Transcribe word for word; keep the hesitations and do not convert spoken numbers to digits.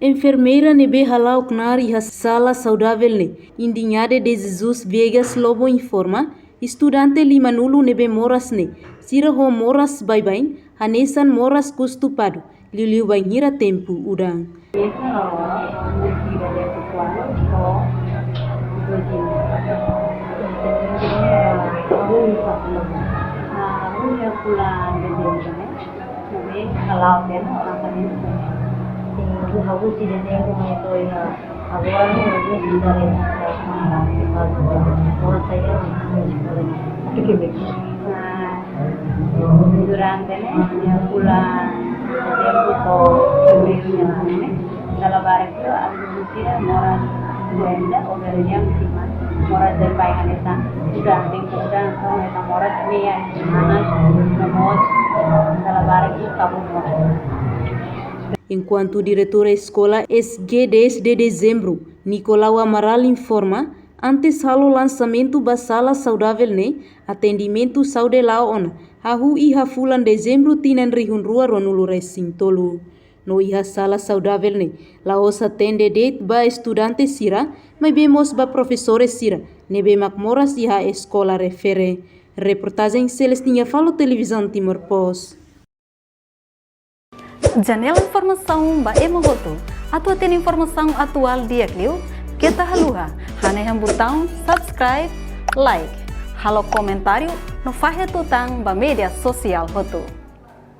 Enfermeira ne'ebé hala'o knaar iha sala saudavel ne'e, Indignade de Jesus Viegas Lobo informa, estudante lima-nulu ne'ebé moras ne'e, sira ho moras baibain, hanesan moras kustu padu, liuliu bainhira tempu udan. Agora não existe, durante ne'e, iha fulan setembru to'o fevereiru ne'e, dala barak iha algu sira moras doensa, ou bereniam sima, moras baibain hanesan udan, tempu udan, hanesan moras mean, manas, no mós, dala barak iha kabun moras. Enkuantu diretora eskola S G dez de Dezembru, Nicolau Amaral informa, antes halo lansamentu ba sala saudavel ne'e, atendimentu saúde la'o ona, hahú iha fulan Dezembru tinan rihun rua ruanulu resin tolu. No iha sala saudavel ne'e, la'ós atende de'it ba estudante sira, maibé mós ba profesores sira, ne'ebé mak moras iha eskola refere. Reportajen Celestina Falo, Televizaun Timor Post. Janela informasaun ba ema hotu. Atu hatene informasaun atuál di'ak liu, keta haluha hanehan butaun subscribe, like, halo komentáriu, no fahe tutan ba média sosiál hotu.